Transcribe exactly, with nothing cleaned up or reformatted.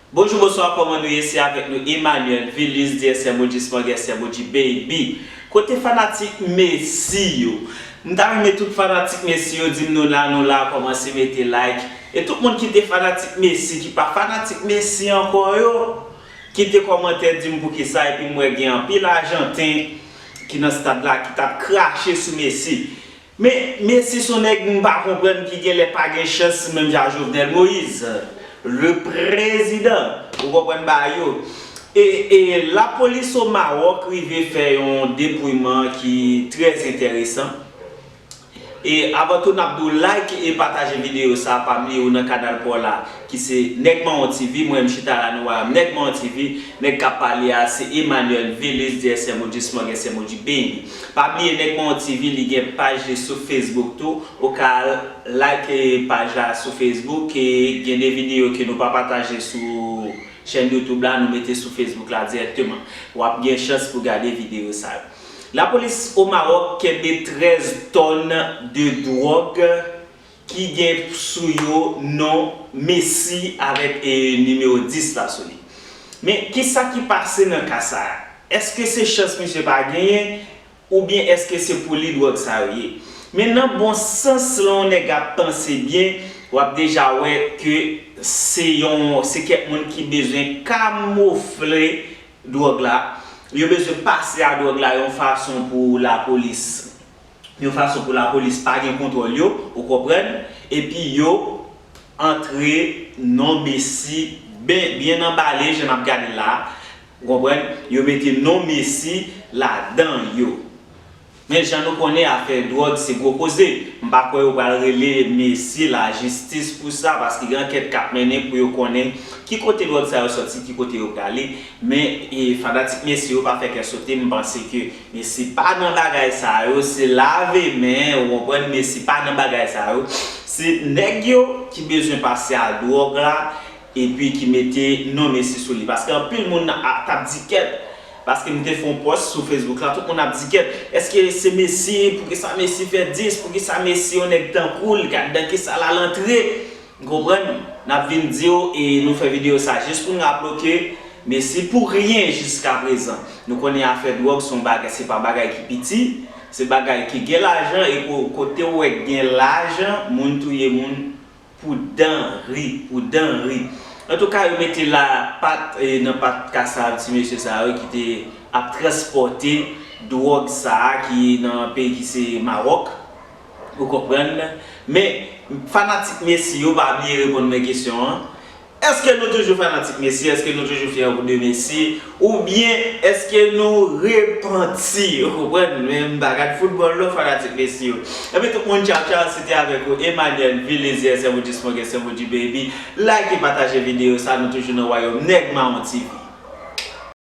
Bonjou, bonswa, kòman nou ye? Se avèk nou Emmanuel Vilus, D S M O G, Small Guest M O G, Baby. Kote fanatik Messi yo? M ta renmen tout fanatik Messi yo di m nou la, nou la, kòmanse mete like. E tout moun ki te fanatik Messi, ki pa fanatik Messi ankò yo, kite kòmantè di m poukisa, epi m wè gen anpil Ajanten ki nan stad la ki t ap krache sou Messi. Men, Messi se yon nèg m pa konprann ki genlè pa gen chans menm jan Jovenel Moïse, le président. Ou konprann bagay yo? E, e lapolis o Mawòk rive fè yon depouyman ki trè enteresan. E avan tou, n ap di w like e pataje videyo sa a, pa bliye ou nan kanal pa w la, ki se Nèg Mawon T V, mwen menm chita la nan wayòm Nèg Mawon T V, nèg k ap pale a se Emmanuel Vilus, D S M O G, Small Guest M O G, Baby. Pa bliye Nèg Mawon T V, li gen paj li sou Facebook tou, ou ka like paj la sou Facebook, e gen de videyo ke nou pa pataje sou chèn YouTube la, nou mete sou Facebook la dirèkteman. W ap gen chans pou gade videyo sa yo. Lapolis o Mawòk kenbe trèz tòn de dwòg ki gen sou yo non Messi avèk, e, nimewo dis la sou li. Men, kisa ki pase nan ka sa a? Èske se chans misye pa genyen, oubyen èske se pou li dwòg sa yo ye? Men nan bon sans, lè yon nèg ap panse byen, w ap deja wè ke se yon, se kèk moun ki bezwen kamofle dwòg la. Yo bezwen pase a dwòg la yon fason pou lapolis, yon fason pou lapolis pa gen kontwòl yo, ou konprann? Epi yo antre non Messi byen, byen anbale, jan n ap gade la. Ou konprann? Yo mete non Messi ladan yo. Men jan nou konnen, afè dwòg se gwo koze. M pa kwè yo pral rele Messi lajistis pou sa, paske gen ankèt k ap mennen pou yo konnen ki kote dwòg sa yo sòti, ki kote yo prale. Men, e, fanatik Messi yo pa fè kè sote, m panse ke Messi pa nan bagay sa yo, se lave men, ou konprann, Messi pa nan bagay sa yo. Se nèg yo ki bezwen pase a dwòg la, epi ki mete non Messi sou li. Paske anpil moun a, t ap di kèt. Paske m te fè yon pòs sou Facebook la, tout moun ap di kèt. Èske se Messi? Poukisa Messi fè dis? Poukisa Messi, yon nèg tankou l, gad nan kisa l al antre? Ou konprann? N ap vin di w, e nou fè videyo sa jis pou n raple w ke Messi pou ryen jiska prezan. Nou konnen afè dwòg se yon bagay, se pa bagay ki piti, se bagay ki gen lajan, e ko-, kote w wè gen lajan, moun touye moun pou danri, pou danri. Antouka, yo mete la pat, e, nan pat ka sa, ti mesye sa yo ki te ap transpòte dwòg sa a ki nan peyi ki se Mawòk. Ou konprann? Men, fanatik Messi yo, pa bliye reponn mwen kesyon an. Èske nou toujou fanatik Messi? Èske nou toujou fyè de Messi? Oubyen èske nou repanti? Ou konprann? Men m pa gad foutbòl non, fanatik Messi yo. Ebyen tout moun, tchaw tchaw, se te avèk ou Emmanuel Vilus, S M O G, Small Guest M O G, Baby. Like e pataje videyo sa, nou toujou nan wayòm Nèg Mawon T V.